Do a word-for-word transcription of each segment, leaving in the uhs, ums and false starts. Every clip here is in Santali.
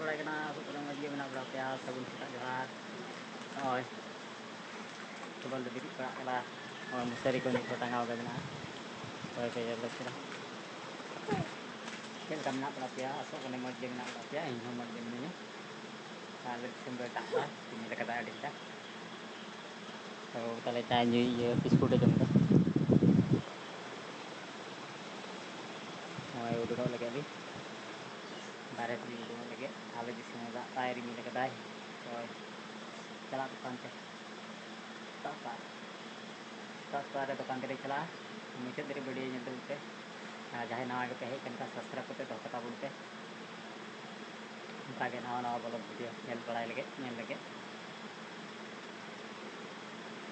ᱵᱟᱲᱟᱭ ᱠᱟᱱᱟ, ᱟᱥᱚᱜ ᱠᱟᱱᱟ ᱢᱚᱡᱽ ᱜᱮ ᱢᱮᱱᱟᱜ ᱵᱟᱲᱟ ᱯᱮᱭᱟ᱾ ᱥᱟᱹᱜᱩᱱ ᱥᱮᱛᱟᱜ ᱡᱚᱦᱟᱨ᱾ ᱱᱚᱜᱼᱚᱭ ᱴᱮᱵᱚᱞ ᱨᱮ ᱵᱤᱨᱤᱫ ᱯᱟᱲᱟᱜ ᱠᱟᱱᱟ᱾ ᱱᱚᱜᱼᱚᱭ ᱢᱚᱥᱟᱨᱤ ᱠᱚ ᱱᱤᱛ ᱫᱚ ᱴᱟᱸᱜᱟᱣ ᱜᱮ ᱢᱮᱱᱟᱜᱼᱟ᱾ ᱦᱳᱭ ᱯᱮ ᱧᱮᱞ ᱞᱮᱫ ᱠᱟᱱᱟ᱾ ᱪᱮᱫ ᱞᱮᱠᱟ ᱢᱮᱱᱟᱜ ᱵᱟᱲᱟ ᱯᱮᱭᱟ? ᱟᱥᱚᱜ ᱠᱟᱹᱱᱟᱹᱧ ᱢᱚᱡᱽ ᱜᱮ ᱢᱮᱱᱟᱜ ᱵᱟᱲᱟ ᱯᱮᱭᱟ᱾ ᱤᱧ ᱦᱚᱸ ᱢᱚᱡᱽ ᱜᱮ ᱢᱤᱱᱟᱹᱧᱟ᱾ ᱟᱞᱮ ᱫᱤᱥᱚᱢ ᱫᱚ ᱫᱟᱜ ᱫᱟᱭ, ᱨᱤᱢᱤᱞ ᱟᱠᱟᱫᱟᱭ ᱟᱹᱰᱤ ᱠᱟᱡᱟᱠ᱾ ᱛᱚ ᱛᱟᱦᱞᱮ ᱪᱟ ᱧᱩᱭ, ᱤᱭᱟᱹ, ᱵᱤᱥᱠᱩᱴ ᱮ ᱡᱚᱢ ᱮᱫᱟ᱾ ᱱᱚᱜᱼᱚᱭ ᱩᱰᱩᱠᱚᱜ ᱞᱟᱹᱜᱤᱫ ᱟᱹᱞᱤᱧ, ᱵᱟᱨᱦᱮ ᱛᱮᱞᱤᱧ ᱩᱰᱩᱠᱚᱜ ᱞᱟᱹᱜᱤᱫ᱾ ᱟᱞᱮ ᱫᱤᱥᱚᱢ ᱫᱟᱜ ᱫᱟᱭ, ᱨᱤᱢᱤᱞ ᱟᱠᱟᱫᱟᱭ᱾ ᱦᱳᱭ, ᱪᱟᱞᱟᱜ ᱫᱚᱠᱟᱱ ᱛᱮ᱾ ᱥᱮᱛᱟᱜ ᱥᱮᱛᱟᱜ, ᱥᱮᱛᱟᱜ ᱥᱮᱛᱟᱜ ᱨᱮ ᱫᱚᱠᱟᱱ ᱛᱮᱞᱤᱧ ᱪᱟᱞᱟᱜᱼᱟ᱾ ᱢᱩᱪᱟᱹᱫ ᱫᱷᱟᱹᱨᱤᱡ ᱵᱷᱤᱰᱤᱭᱳ ᱧᱮᱞ ᱛᱟᱵᱚᱱ ᱯᱮ᱾ ᱟᱨ ᱡᱟᱦᱟᱸᱭ ᱱᱟᱣᱟ ᱜᱮᱯᱮ ᱦᱮᱡ ᱟᱠᱟᱱ ᱠᱷᱟᱱ, ᱥᱟᱵᱥᱠᱨᱟᱭᱤᱵ ᱠᱟᱛᱮ ᱫᱚᱦᱚ ᱠᱟᱛᱟ ᱵᱚᱱ ᱯᱮ᱾ ᱚᱱᱠᱟᱜᱮ ᱱᱟᱣᱟ ᱱᱟᱣᱟ ᱵᱞᱚᱜ ᱵᱷᱤᱰᱤᱭᱳ ᱧᱮᱞ ᱵᱟᱲᱟᱭ ᱞᱟᱹᱜᱤᱫ, ᱧᱮᱞ ᱞᱟᱹᱜᱤᱫ᱾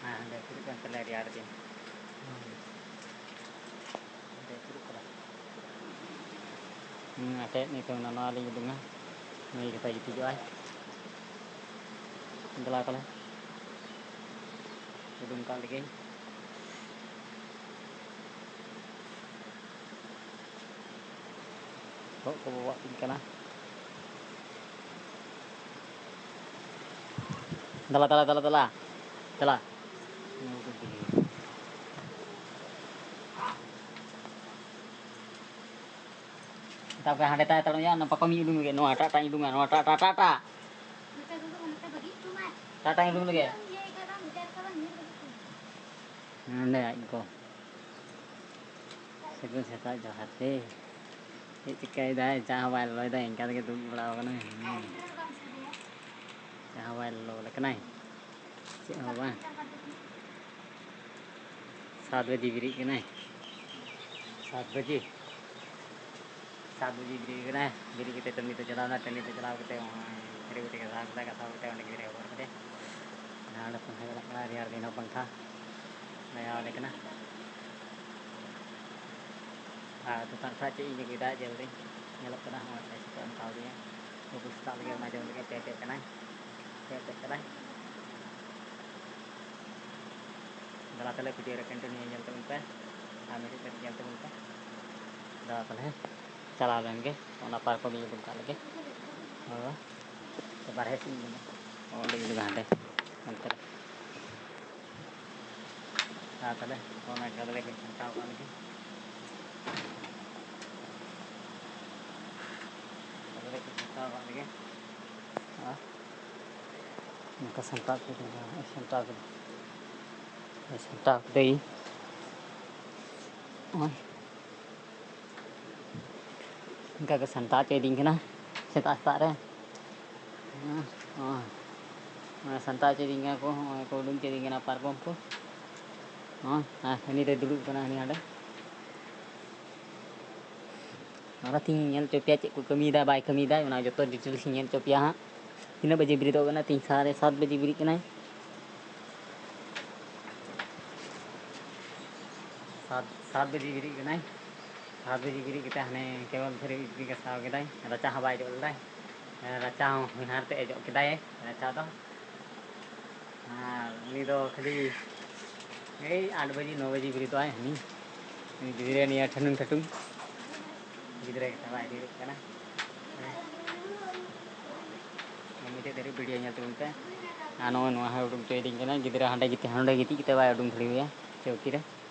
ᱦᱮᱸ, ᱦᱟᱸᱰᱮ ᱥᱩᱨᱩᱜ ᱠᱟᱱ ᱛᱟᱞᱮᱭᱟ ᱨᱮᱭᱟᱲ ᱫᱤᱱ᱾ ᱦᱟᱸᱰᱮ ᱥᱩᱨᱩᱜ ᱠᱟᱱᱟ᱾ ᱦᱩᱸ, ᱟᱴᱮᱫ ᱱᱤᱛᱚᱝ ᱱᱚᱣᱟ ᱞᱤᱧ ᱩᱰᱩᱝᱟ᱾ ᱱᱩᱭ ᱜᱮᱛᱟᱭ ᱜᱤᱛᱤᱡᱚᱜᱼᱟᱭ᱾ ᱫᱮᱞᱟ ᱛᱟᱞᱮ᱾ ᱩᱰᱩᱝ ᱠᱟᱜ ᱞᱮᱜᱮᱧ᱾ ᱵᱚᱦᱚᱜ ᱠᱚ ᱵᱚᱵᱟᱜ ᱛᱤᱧ ᱠᱟᱱᱟ᱾ ᱫᱮᱞᱟ, ᱫᱮᱞᱟ, ᱫᱮᱞᱟ, ᱫᱮᱞᱟ᱾ ᱫᱮᱞᱟ᱾ ᱛᱟᱨᱯᱚᱨᱮ ᱦᱟᱸᱰᱮ ᱛᱟᱦᱮᱸ ᱦᱟᱛᱟᱲᱚᱜ ᱢᱮᱭᱟ, ᱚᱱᱟ ᱯᱟᱠᱚᱢ ᱤᱧ ᱩᱰᱩᱝ ᱞᱮᱜᱮ, ᱱᱚᱣᱟ ᱴᱟᱜ ᱴᱟᱜ ᱤᱧ ᱩᱰᱩᱝᱟ, ᱱᱚᱣᱟ ᱴᱟᱜ, ᱴᱟᱜ, ᱴᱟᱜ, ᱴᱟᱜ᱾ ᱴᱟᱜ ᱴᱟᱜ ᱤᱧ ᱩᱰᱩᱝ ᱞᱮᱜᱮ᱾ ᱱᱚᱸᱰᱮ ᱟᱡ ᱜᱚ᱾ ᱥᱟᱹᱜᱩᱱ ᱥᱮᱛᱟᱜ ᱡᱚᱦᱟᱨ ᱛᱮ᱾ ᱪᱮᱫ ᱪᱤᱠᱟᱹᱭᱮᱫᱟᱭ? ᱪᱟ ᱦᱚᱸ ᱵᱟᱭ ᱞᱚᱞᱚᱭᱮᱫᱟ, ᱤᱱᱠᱟ ᱛᱮᱜᱮ ᱫᱩᱲᱩᱵ ᱵᱟᱲᱟ ᱟᱠᱟᱱᱟᱭ᱾ ᱦᱩᱸ᱾ ᱪᱟ ᱦᱚᱸ ᱵᱟᱭ ᱞᱚᱞᱚ ᱞᱮ ᱠᱟᱱᱟᱭ᱾ ᱪᱮᱫ ᱦᱚᱸ ᱵᱟᱝ᱾ ᱥᱟᱛ ᱵᱟᱡᱮ ᱵᱮᱨᱮᱫ ᱠᱟᱱᱟᱭ᱾ ᱥᱟᱛ ᱵᱟᱡᱮ᱾ ᱥᱟᱛ ᱵᱟᱡᱮ ᱵᱮᱨᱮᱫ ᱠᱟᱱᱟᱭ᱾ ᱵᱮᱨᱮᱫ ᱠᱟᱛᱮ ᱴᱟᱺᱰᱤ ᱛᱮ ᱪᱟᱞᱟᱣ ᱮᱱᱟ᱾ ᱴᱟᱺᱰᱤ ᱛᱮ ᱪᱟᱞᱟᱣ ᱠᱟᱛᱮ ᱱᱚᱜᱼᱚᱭ ᱛᱷᱟᱹᱨᱤ ᱵᱟᱹᱴᱤ ᱜᱟᱥᱟᱣ ᱠᱮᱫᱟ᱾ ᱜᱟᱥᱟᱣ ᱠᱟᱛᱮ ᱚᱸᱰᱮ ᱜᱤᱫᱽᱨᱟᱹᱭ ᱦᱚᱦᱚ ᱠᱮᱫᱮ᱾ ᱟᱨ ᱚᱸᱰᱮ ᱯᱟᱝᱠᱷᱟ ᱪᱟᱞᱟᱜ ᱠᱟᱱᱟ᱾ ᱨᱮᱭᱟᱲ ᱫᱤᱱ ᱦᱚᱸ ᱯᱟᱝᱠᱷᱟ ᱞᱟᱜᱟᱣ ᱟᱞᱮ ᱠᱟᱱᱟ᱾ ᱟᱨ ᱫᱚᱠᱟᱱ ᱠᱷᱚᱱᱟᱜ ᱪᱮᱫ ᱤᱧ ᱟᱹᱜᱩᱭᱮᱫᱟ ᱡᱮᱞ ᱨᱮ ᱧᱮᱞᱚᱜ ᱠᱟᱱᱟ᱾ ᱦᱚᱸ, ᱥᱮᱛᱟᱜ ᱮᱢ ᱠᱟᱣᱫᱤᱧᱟ᱾ ᱵᱟᱹᱵᱩ ᱥᱮᱛᱟᱜ ᱞᱟᱹᱜᱤᱫ ᱚᱱᱟ ᱡᱚᱢ ᱞᱟᱹᱜᱤᱫ ᱯᱮ ᱯᱮ ᱠᱟᱱᱟᱭ᱾ ᱯᱮ ᱯᱮ ᱠᱟᱱᱟᱭ᱾ ᱫᱮᱞᱟ ᱛᱟᱦᱞᱮ ᱵᱷᱤᱰᱤᱭᱳ ᱨᱮ ᱠᱚᱱᱴᱤᱱᱤᱭᱩ ᱧᱮᱞ ᱛᱟᱵᱚᱱ ᱯᱮ᱾ ᱟᱨ ᱢᱤᱫᱴᱤᱡ ᱧᱮᱞ ᱛᱟᱵᱚᱱ ᱯᱮ᱾ ᱫᱮᱞᱟ ᱛᱟᱦᱞᱮ ᱪᱟᱞᱟᱣ ᱞᱮᱱ ᱜᱮ, ᱚᱱᱟ ᱯᱟᱨᱠᱚᱢ ᱤᱧ ᱩᱰᱩᱝ ᱠᱟᱜ ᱞᱮᱜᱮ᱾ ᱵᱟᱨᱦᱮ ᱥᱮᱫ ᱤᱧ ᱩᱰᱩᱠᱟ᱾ ᱚᱸᱰᱮ ᱤᱧ ᱩᱰᱩᱠᱟ, ᱦᱟᱸᱰᱮ᱾ ᱚᱱᱛᱮ ᱨᱮ᱾ ᱟᱨ ᱛᱟᱦᱞᱮ ᱚᱱᱟ ᱜᱟᱫᱽᱞᱮ ᱠᱚᱧ ᱥᱟᱢᱴᱟᱣ ᱠᱟᱜ ᱞᱮᱜᱮ᱾ ᱜᱟᱫᱽᱞᱮ ᱠᱚᱧ ᱥᱟᱢᱴᱟᱣ ᱠᱟᱜ ᱞᱮᱜᱮ᱾ ᱟᱨ ᱱᱚᱝᱠᱟ ᱥᱟᱢᱴᱟᱣ ᱠᱮᱫᱟᱹᱧ, ᱥᱟᱢᱴᱟᱣ ᱠᱮᱫᱟᱹᱧ, ᱥᱟᱢᱴᱟᱣ ᱠᱮᱫᱟᱹᱧ᱾ ᱱᱚᱜᱼᱚᱭ᱾ ᱚᱱᱠᱟ ᱠᱚ ᱥᱟᱢᱴᱟᱣ ᱦᱚᱪᱚᱭᱮᱫᱤᱧ ᱠᱟᱱᱟ ᱥᱮᱛᱟᱜ ᱥᱮᱛᱟᱜ ᱨᱮ᱾ ᱦᱮᱸ, ᱦᱮᱸ᱾ ᱚᱱᱟ ᱥᱟᱢᱴᱟᱣ ᱦᱚᱪᱚᱭᱮᱫᱤᱧ ᱠᱟᱱᱟ ᱠᱚ, ᱱᱚᱜᱼᱚᱭ ᱠᱚ ᱩᱰᱩᱝ ᱦᱚᱪᱚᱭᱮᱫᱤᱧ ᱠᱟᱱᱟ ᱯᱟᱨᱠᱚᱢ ᱠᱚ᱾ ᱦᱮᱸ, ᱟᱨ ᱦᱟᱹᱱᱤ ᱫᱚᱭ ᱫᱩᱲᱩᱵ ᱠᱟᱱᱟ, ᱦᱟᱹᱱᱤ ᱦᱟᱸᱰᱮ᱾ ᱚᱱᱟᱛᱤᱧ ᱧᱮᱞ ᱦᱚᱪᱚ ᱯᱮᱭᱟ ᱪᱮᱫ ᱠᱚ ᱠᱟᱹᱢᱤᱭᱮᱫᱟ, ᱵᱟᱭ ᱠᱟᱹᱢᱤᱭᱮᱫᱟ, ᱚᱱᱟ ᱡᱚᱛᱚ details ᱤᱧ ᱧᱮᱞ ᱦᱚᱪᱚ ᱯᱮᱭᱟ ᱦᱟᱸᱜ᱾ ᱛᱤᱱᱟᱹᱜ ᱵᱟᱡᱮ ᱵᱮᱨᱮᱫᱚᱜ ᱠᱟᱱᱟ? ᱛᱤᱦᱤᱧ ᱥᱟᱲᱮ ᱥᱟᱛ ᱵᱟᱡᱮ ᱵᱮᱨᱮᱫ ᱠᱟᱱᱟᱭ᱾ ᱥᱟᱛ, ᱥᱟᱛ ᱵᱟᱡᱮ ᱵᱮᱨᱮᱫ ᱠᱟᱱᱟᱭ᱾ ᱥᱟᱛ ᱵᱟᱡᱮ ᱵᱮᱨᱮᱫ ᱠᱟᱛᱮ ᱦᱟᱱᱮ ᱠᱮᱵᱚᱞ ᱛᱷᱟᱹᱨᱤ ᱤᱡ ᱜᱮ ᱜᱟᱥᱟᱣ ᱠᱮᱫᱟᱭ, ᱨᱟᱪᱟ ᱦᱚᱸ ᱵᱟᱭ ᱡᱚᱜ ᱞᱮᱫᱟᱭ᱾ ᱨᱟᱪᱟ ᱦᱚᱸ ᱦᱚᱧᱦᱟᱨ ᱛᱮ ᱡᱚᱜ ᱠᱮᱫᱟᱭ ᱨᱟᱪᱟ ᱫᱚ᱾ ᱟᱨ ᱩᱱᱤ ᱫᱚ ᱠᱷᱟᱹᱞᱤ ᱮᱭ ᱟᱴ ᱵᱟᱡᱮ, ᱱᱚ ᱵᱟᱡᱮ ᱵᱮᱨᱮᱫᱚᱜᱼᱟᱭ ᱦᱟᱹᱱᱤ᱾ ᱩᱱᱤ ᱜᱤᱫᱽᱨᱟᱹ ᱱᱤᱭᱟᱹ ᱴᱷᱟᱹᱱᱩᱝ ᱴᱷᱟᱹᱴᱩᱝ ᱜᱤᱫᱽᱨᱟᱹ ᱜᱮ ᱪᱟᱵᱟᱭ ᱤᱫᱤᱭᱮᱫ ᱠᱟᱱᱟ᱾ ᱦᱮᱸ᱾ ᱢᱩᱪᱟᱹᱫ ᱫᱷᱟᱹᱨᱤᱡ video ᱧᱮᱞ ᱛᱟᱵᱚᱱ ᱯᱮ᱾ ᱟᱨ ᱱᱚᱜᱼᱚᱭ ᱱᱚᱣᱟ ᱦᱚᱸ ᱩᱰᱩᱠ ᱦᱚᱪᱚᱭᱮᱫᱤᱧ ᱠᱟᱱᱟ, ᱜᱤᱫᱽᱨᱟᱹ ᱦᱟᱸᱰᱮ ᱜᱤᱛᱤᱡ, ᱦᱟᱸᱰᱮ ᱜᱤᱛᱤᱡ ᱠᱟᱛᱮ ᱵᱟᱭ ᱩᱰᱩᱝ ᱫᱟᱲᱮᱣᱟᱭᱟ ᱪᱟᱹᱣᱠᱤ ᱨᱮ᱾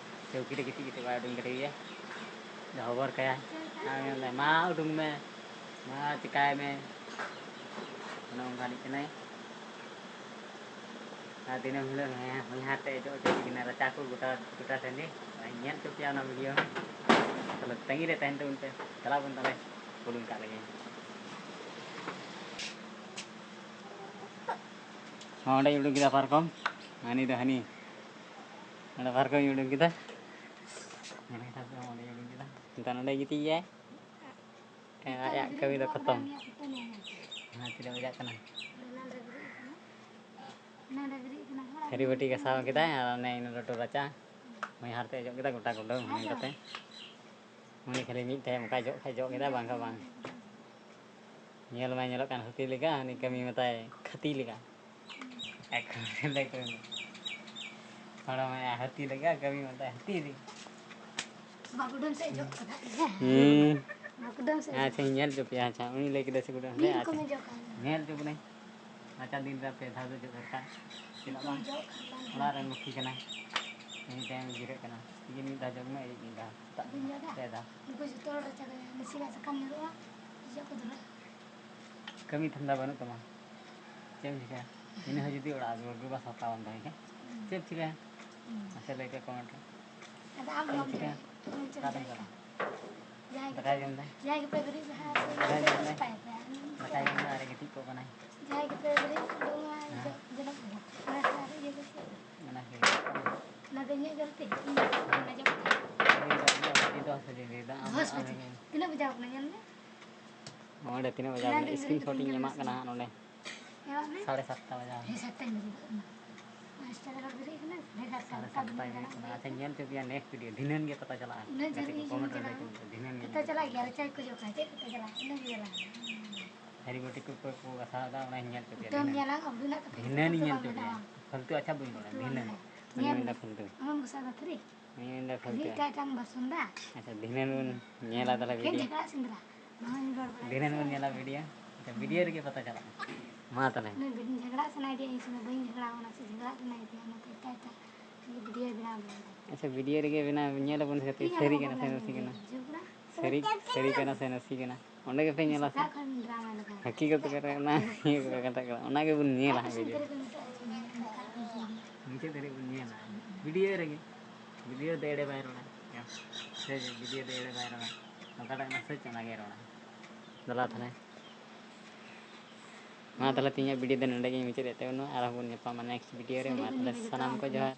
ᱪᱟᱹᱣᱠᱤ ᱨᱮ ᱜᱤᱛᱤᱡ ᱠᱟᱛᱮ ᱵᱟᱭ ᱩᱰᱩᱝ ᱫᱟᱲᱮᱣᱟᱭᱟ᱾ ᱦᱚᱵᱚᱨ ᱠᱟᱭᱟᱭ᱾ ᱟᱨ ᱢᱮᱱᱫᱟᱭ, "ᱢᱟ ᱩᱰᱩᱝ ᱢᱮ, ᱢᱟ ᱪᱤᱠᱟᱭ ᱢᱮ?" ᱚᱱᱮ ᱚᱱᱠᱟᱱᱤᱡ ᱠᱟᱱᱟᱭ᱾ ᱟᱨ ᱫᱤᱱᱟᱹᱢ ᱦᱤᱞᱳᱜ ᱦᱮᱸ ᱦᱚᱧᱦᱟᱨ ᱛᱮ ᱚᱡᱚᱜ ᱦᱚᱪᱚᱭᱮᱫ ᱠᱤᱱᱟ ᱨᱟᱪᱟ ᱠᱚ ᱜᱚᱴᱟ, ᱜᱚᱴᱟ ᱴᱟᱺᱰᱤ᱾ ᱧᱮᱞ ᱦᱚᱪᱚ ᱯᱮᱭᱟ ᱚᱱᱟ video ᱦᱚᱸ᱾ ᱛᱟᱦᱞᱮ ᱛᱟᱺᱜᱤ ᱨᱮ ᱛᱟᱦᱮᱱ ᱛᱟᱵᱚᱱ ᱯᱮ, ᱪᱟᱞᱟᱜ ᱵᱚᱱ ᱛᱟᱦᱞᱮ ᱩᱰᱩᱝ ᱠᱟᱜ ᱞᱮᱜᱮ᱾ ᱦᱚᱸ, ᱚᱸᱰᱮᱭ ᱩᱰᱩᱝ ᱠᱮᱫᱟ ᱯᱟᱨᱠᱚᱢ, ᱦᱟᱹᱱᱤ ᱫᱚ ᱦᱟᱹᱱᱤ᱾ ᱚᱸᱰᱮ ᱯᱟᱨᱠᱚᱢ ᱩᱰᱩᱝ ᱠᱮᱫᱟ᱾ ᱧᱮᱞ ᱠᱮᱫᱟ ᱯᱮ, ᱚᱸᱰᱮᱭ ᱩᱰᱩᱝ ᱠᱮᱫᱟ᱾ ᱱᱤᱛᱚᱜ ᱱᱚᱸᱰᱮ ᱜᱤᱛᱤᱡ ᱜᱮᱭᱟᱭ᱾ ᱦᱮᱸ, ᱟᱭᱟᱜ ᱠᱟᱹᱢᱤ ᱫᱚ ᱠᱷᱚᱛᱚᱢ᱾ ᱦᱮᱸ, ᱛᱤᱱᱟᱹᱜ ᱵᱟᱡᱟᱜ ᱠᱟᱱᱟ? ᱛᱷᱟᱹᱨᱤ ᱵᱟᱹᱴᱤ ᱜᱟᱥᱟᱣ ᱠᱮᱫᱟᱭ ᱟᱨ ᱚᱱᱮ ᱤᱱᱟᱹ ᱞᱟᱹᱴᱩ ᱨᱟᱪᱟ ᱦᱚᱧᱦᱟᱨ ᱛᱮ ᱚᱡᱚᱜ ᱠᱮᱫᱟ ᱜᱚᱴᱟ ᱜᱩᱰᱟᱹ ᱦᱮᱸ ᱠᱟᱛᱮ᱾ ᱩᱱᱤ ᱠᱷᱟᱹᱞᱤ ᱢᱤᱫ time ᱚᱱᱠᱟᱭ ᱡᱚᱜ ᱠᱷᱟᱡ ᱡᱚᱜ ᱠᱮᱫᱟ, ᱵᱟᱝᱠᱷᱟᱱ ᱵᱟᱝ᱾ ᱧᱮᱞ ᱢᱟᱭ ᱧᱮᱞᱚᱜ ᱠᱟᱱ ᱦᱟᱹᱛᱤ ᱞᱮᱠᱟ, ᱩᱱᱤ ᱠᱟᱹᱢᱤ ᱢᱮᱛᱟᱭ ᱠᱷᱟᱹᱛᱤ ᱞᱮᱠᱟ᱾ ᱮᱠᱷᱚᱱ ᱞᱟᱹᱭ ᱠᱚ ᱦᱚᱲ ᱢᱟᱭᱟ ᱦᱟᱹᱛᱤ ᱞᱮᱠᱟ, ᱠᱟᱹᱢᱤ ᱢᱮᱛᱟᱭ ᱦᱟᱹᱛᱤ ᱞᱮᱠᱟ᱾ ᱵᱟᱹᱵᱩᱰᱟᱹᱱ ᱥᱮᱫ ᱡᱚᱜ ᱠᱟᱫᱟ᱾ ᱦᱩᱸ᱾ ᱟᱪᱪᱷᱟ, ᱤᱧ ᱧᱮᱞ ᱦᱚᱪᱚ ᱯᱮᱭᱟ᱾ ᱟᱪᱪᱷᱟ, ᱩᱱᱤ ᱞᱟᱹᱭ ᱠᱮᱫᱟ ᱥᱮ ᱠᱩᱰᱟᱹᱢ ᱥᱮ? ᱟᱪᱪᱷᱟ, ᱧᱮᱞ ᱦᱚᱪᱚ ᱵᱚᱱᱟᱹᱧ᱾ ᱱᱟᱪᱟᱨ ᱫᱤᱱ ᱨᱮ ᱯᱮ ᱫᱷᱟᱣ ᱫᱚ ᱡᱚᱜ ᱫᱚᱨᱠᱟᱨ᱾ ᱪᱮᱫᱟᱜ ᱵᱟᱝ? ᱚᱲᱟᱜ ᱨᱮᱱ ᱞᱚᱠᱠᱷᱤ ᱠᱟᱱᱟᱭ᱾ ᱮᱱᱤ ᱴᱟᱭᱤᱢ ᱡᱤᱨᱟᱹᱜ ᱠᱟᱱᱟ᱾ ᱛᱤᱠᱤᱱ ᱢᱤᱫ ᱫᱷᱟᱣ ᱡᱚᱜᱽ ᱢᱮ, ᱟᱹᱭᱩᱵ ᱢᱤᱫ ᱫᱷᱟᱣ, ᱥᱮᱛᱟᱜ ᱯᱮ ᱫᱷᱟᱣ᱾ ᱩᱱᱠᱩ ᱡᱚᱛᱚ ᱦᱚᱲ ᱨᱟᱪᱟ ᱠᱚ ᱱᱟᱥᱮᱱᱟᱜ ᱥᱟᱠᱟᱢ ᱧᱩᱨᱩᱜᱼᱟ, ᱡᱚᱜ ᱠᱚ ᱫᱷᱩᱨᱟᱹᱜᱼᱟ᱾ ᱠᱟᱹᱢᱤ ᱫᱷᱟᱱᱫᱟ ᱵᱟᱹᱱᱩᱜ ᱛᱟᱢᱟ, ᱪᱮᱫ ᱮᱢ ᱪᱤᱠᱟᱹᱭᱟ? ᱤᱱᱟᱹ ᱦᱚᱸ ᱡᱩᱫᱤ ᱚᱲᱟᱜ ᱫᱩᱣᱟᱹᱨ ᱜᱮ ᱵᱟᱝ ᱥᱟᱯᱷᱟ ᱵᱟᱝ ᱛᱟᱦᱮᱸ ᱠᱷᱟᱱ, ᱪᱮᱫ ᱮᱢ ᱪᱤᱠᱟᱹᱭᱟ? ᱢᱟᱥᱮ ᱞᱟᱹᱭ ᱯᱮ ᱠᱚᱢᱮᱱᱴ ᱨᱮ᱾ ᱟᱫᱚ ᱟᱢ ᱪᱮᱫ ᱮᱢ ᱪᱤᱠᱟᱹᱭᱟ? ᱚᱠᱟᱛᱮᱢ ᱪᱟᱞᱟᱜᱼᱟ? ᱫᱟᱠᱟᱭ ᱡᱚᱢ ᱫᱟᱭ᱾ ᱡᱟᱦᱟᱸᱭ ᱜᱮᱯᱮ ᱵᱮᱨᱮᱫ ᱞᱟᱦᱟ, ᱫᱟᱠᱟᱭ ᱡᱚᱢ ᱫᱟᱭ᱾ ᱫᱟᱠᱟᱭ ᱡᱚᱢ ᱫᱟᱭ, ᱟᱨᱮ ᱜᱤᱛᱤᱡ ᱠᱚᱜ ᱠᱟᱱᱟᱭ᱾ ᱡᱟᱦᱟᱸᱭ ᱜᱮᱯᱮ ᱵᱮᱨᱮᱫ ᱞᱟᱦᱟ, ᱦᱮᱸ᱾ ᱡᱚᱱᱚᱜ ᱠᱚ᱾ ᱚᱱᱟ ᱠᱚ ᱟᱨᱮᱡ ᱤᱭᱟᱹ ᱠᱟᱛᱮ᱾ ᱚᱱᱟ ᱠᱚ᱾ ᱚᱱᱟ ᱫᱚ ᱤᱧᱟᱹᱜ ᱜᱟᱹᱞᱛᱤ᱾ ᱤᱧ ᱫᱚ ᱵᱟᱹᱧ ᱟᱸᱡᱚᱢ ᱠᱮᱫᱟ᱾ ᱟᱹᱰᱤ ᱫᱚᱥ ᱵᱟᱡᱮ ᱨᱮ ᱫᱟᱜ ᱫᱚᱥ ᱵᱟᱡᱮ᱾ ᱛᱤᱱᱟᱹᱜ ᱵᱟᱡᱟᱣ ᱠᱟᱱᱟ ᱧᱮᱞ ᱢᱮ᱾ ᱱᱚᱰᱮ ᱛᱤᱱᱟᱹᱜ ᱵᱟᱡᱟᱣ ᱚᱱᱟ ᱠᱟᱱᱟ? ᱫᱚ ᱤᱧ ᱥᱠᱨᱤᱱ ᱥᱚᱴ ᱤᱧ ᱵᱟᱹᱧ ᱮᱢᱟᱜ ᱠᱟᱱᱟ ᱦᱟᱸᱜ ᱱᱚᱰᱮ᱾ ᱮᱢᱟᱜ ᱢᱮ᱾ ᱥᱟᱲᱮ ᱥᱟᱛᱴᱟ ᱵᱟᱡᱟᱣ ᱠᱟᱱᱟ᱾ ᱦᱮᱸ, ᱥᱟᱛᱴᱟᱧ ᱵᱮᱨᱮᱫ ᱠᱟᱱᱟ᱾ ᱯᱟᱸᱪᱴᱟ ᱨᱮ ᱵᱟᱝ ᱵᱮᱨᱮᱫ ᱠᱟᱱᱟ, ᱵᱷᱮᱜᱟᱨ ᱥᱟᱲᱮ ᱠᱟᱱᱟ᱾ ᱥᱟᱛᱴᱟ ᱵᱮᱨᱮᱫ ᱠᱟᱱᱟ᱾ ᱟᱪᱪᱷᱟ, ᱧᱮᱞ ᱦᱚᱪᱚ ᱯᱮᱭᱟ ᱱᱮᱠᱥᱴ ᱵᱷᱤᱰᱤᱭᱳ᱾ ᱫᱷᱤᱱᱟᱹᱱ ᱜᱮ ᱯᱟᱛᱟ ᱪᱟᱞᱟᱜᱼᱟ᱾ ᱩᱱᱟᱹᱜ ᱡᱷᱟᱹᱞ ᱜᱟᱛᱮ ᱠᱚ ᱤᱧ ᱠᱚᱢᱮᱱᱴ ᱨᱮ ᱪᱟᱞᱟᱜᱼᱟ᱾ ᱞᱟᱹᱭ ᱠᱚ, ᱫᱷᱤᱱᱟᱹᱱ ᱜᱮ ᱯᱟᱛᱟ ᱪᱟᱞᱟᱜᱼᱟ᱾ ᱪᱟᱞᱟᱜ ᱜᱮᱭᱟ, ᱨᱟᱪᱟ ᱜᱮᱠᱚ ᱡᱚᱜᱟ᱾ ᱪᱮᱫ ᱯᱟᱛᱟ ᱪᱟᱞᱟᱜᱼᱟ? ᱤᱱᱟᱹ ᱜᱮ ᱪᱟᱞᱟᱜᱼᱟ᱾ ᱦᱮᱨᱤ ᱵᱟᱹᱴᱤ ᱠᱚ ᱚᱠᱚᱭ ᱠᱚ ᱜᱟᱥᱟᱣ ᱮᱫᱟ, ᱚᱱᱟᱧ ᱧᱮᱞ ᱦᱚᱪᱚ ᱯᱮᱭᱟ᱾ ᱩᱛᱟᱹᱨ ᱫᱷᱤᱱᱟᱹᱱ᱾ ᱧᱮᱞᱟ, ᱟᱵᱚᱱᱟᱜ ᱠᱟᱛᱷᱟ ᱫᱷᱤᱱᱟᱹᱱᱤᱧ ᱧᱮᱞ ᱦᱚᱪᱚ ᱯᱮᱭᱟ᱾ ᱯᱷᱟᱞᱛᱩ ᱟᱪᱪᱷᱟ ᱵᱟᱹᱧ ᱨᱚᱲᱟ, ᱩᱛᱟᱹᱨ ᱫᱷᱤᱱᱟᱹᱱ᱾ ᱧᱮᱞᱟ᱾ ᱵᱟᱹᱧ ᱧᱮᱞ ᱢᱮᱱᱫᱟ ᱢᱮ᱾ ᱯᱷᱟᱞᱛᱩ᱾ ᱟᱢᱮᱢ ᱜᱟᱥᱟᱣ ᱮᱫᱟ ᱛᱷᱟᱹᱨᱤ? ᱵᱟᱹᱧ ᱢᱮᱱᱫᱟ ᱠᱷᱟᱹᱞᱤ ᱯᱷᱟᱞᱛᱩ᱾ ᱮᱴᱟᱜ ᱮᱴᱟᱜ ᱮᱢ ᱵᱟᱥᱚᱱ ᱫᱟ᱾ ᱟᱪᱪᱷᱟ, ᱫᱷᱤᱱᱟᱹᱱ ᱵᱚᱱ ᱧᱮᱞᱟ ᱛᱟᱦᱞᱮ ᱯᱷᱮᱨ ᱵᱷᱤᱰᱤᱭᱳ᱾ ᱡᱷᱟᱜᱽᱲᱟ ᱥᱮᱸᱫᱽᱨᱟ᱾ ᱵᱟᱝ ᱨᱚᱲ ᱵᱟᱲᱟᱭ᱾ ᱫᱷᱤᱱᱟᱹᱱ ᱵᱚᱱ ᱧᱮᱞᱟ ᱵᱷᱤᱰᱤᱭᱳ᱾ ᱟᱪᱪᱷᱟ, ᱵᱷᱤᱰᱤᱭᱳ ᱨᱮᱜᱮ ᱯᱟᱛᱟ ᱪᱟᱞᱟᱜᱼᱟ᱾ ᱢᱟ ᱛᱟᱦᱞᱮ᱾ ᱩᱱᱤ ᱵᱷᱤᱰ-, ᱡᱷᱟᱜᱽᱲᱟ ᱥᱟᱱᱟᱭᱮᱫᱮᱭᱟ ᱤᱧ ᱥᱚᱸᱜᱮ, ᱵᱟᱹᱧ ᱡᱷᱟᱜᱽᱲᱟ ᱠᱟᱱᱟ ᱥᱮ ᱡᱷᱟᱜᱽᱲᱟ ᱥᱟᱱᱟᱭᱮᱫᱮᱭᱟ, ᱚᱱᱟᱛᱮ ᱮᱴᱟᱜ ᱮᱴᱟᱜ ᱵᱷᱤᱰᱤᱭᱳ ᱵᱮᱱᱟᱣ ᱵᱟᱲᱟᱭᱮᱫᱟ᱾ ᱟᱪᱪᱷᱟ, ᱵᱷᱤᱰᱤᱭᱳ ᱨᱮᱜᱮ ᱵᱮᱱᱟᱣ, ᱧᱮᱞ ᱟᱵᱚᱱ ᱥᱮ ᱤᱧ ᱥᱟᱹᱨᱤ ᱟᱞᱚ ᱠᱟᱱᱟ ᱥᱮ ᱵᱚᱫᱱᱟᱢ ᱱᱟᱥᱮ ᱦᱚᱪᱚᱭᱟ, ᱠᱟᱱᱟ᱾ ᱵᱩᱡᱷᱟᱹᱣ ᱠᱮᱫᱟ? ᱥᱟᱹᱨᱤ, ᱥᱟᱹᱨᱤ ᱠᱟᱱᱟ ᱥᱮ ᱱᱟᱥᱮ ᱠᱟᱱᱟ? ᱚᱸᱰᱮ ᱜᱮᱯᱮ ᱧᱮᱞᱟ ᱥᱮ? ᱥᱮᱛᱟᱜ ᱠᱷᱚᱱ ᱰᱨᱟᱢᱟ ᱞᱟᱜᱟᱣ ᱦᱟᱹᱠᱤ ᱠᱟᱛᱮ ᱠᱟᱛᱮ ᱚᱱᱟ ᱤᱭᱟᱹ ᱠᱚ ᱠᱟᱛᱷᱟ ᱠᱟᱱᱟ, ᱚᱱᱟ ᱜᱮᱵᱚᱱ ᱧᱮᱞᱟ ᱦᱟᱸᱜ ᱵᱷᱤᱰᱤᱭᱳ᱾ ᱢᱩᱪᱟᱹᱫ ᱫᱷᱟᱹᱨᱤᱡ ᱵᱚᱱ ᱧᱮᱞᱟ ᱵᱷᱤᱰᱤᱭᱳ ᱨᱮᱜᱮ᱾ ᱵᱷᱤᱰᱤᱭᱳ ᱫᱚ ᱮᱲᱮ ᱵᱟᱭ ᱨᱚᱲᱟ᱾ ᱥᱮ ᱵᱷᱤᱰᱤᱭᱳ ᱫᱚ ᱮᱲᱮ ᱵᱟᱭ ᱨᱚᱲᱟ᱾ ᱚᱠᱟᱴᱟᱜ ᱠᱟᱱᱟ ᱥᱟᱹᱪ, ᱚᱱᱟ ᱜᱮ ᱨᱚᱲᱟ᱾ ᱫᱮᱞᱟ ᱛᱟᱦᱞᱮ᱾ ᱢᱟ ᱛᱟᱦᱞᱮ, ᱛᱮᱦᱮᱧᱟᱜ ᱵᱷᱤᱰᱤᱭᱳ ᱫᱚ ᱱᱚᱸᱰᱮ ᱜᱤᱧ ᱢᱩᱪᱟᱹᱫᱮᱫ ᱛᱟᱵᱚᱱᱟ᱾ ᱟᱨᱦᱚᱸ ᱵᱚᱱ ᱧᱟᱯᱟᱢᱟ ᱱᱮᱠᱥᱴ ᱵᱷᱤᱰᱤᱭᱳ ᱨᱮ᱾ ᱢᱟ ᱛᱟᱦᱞᱮ, ᱥᱟᱱᱟᱢ ᱠᱚ ᱡᱚᱦᱟᱨ᱾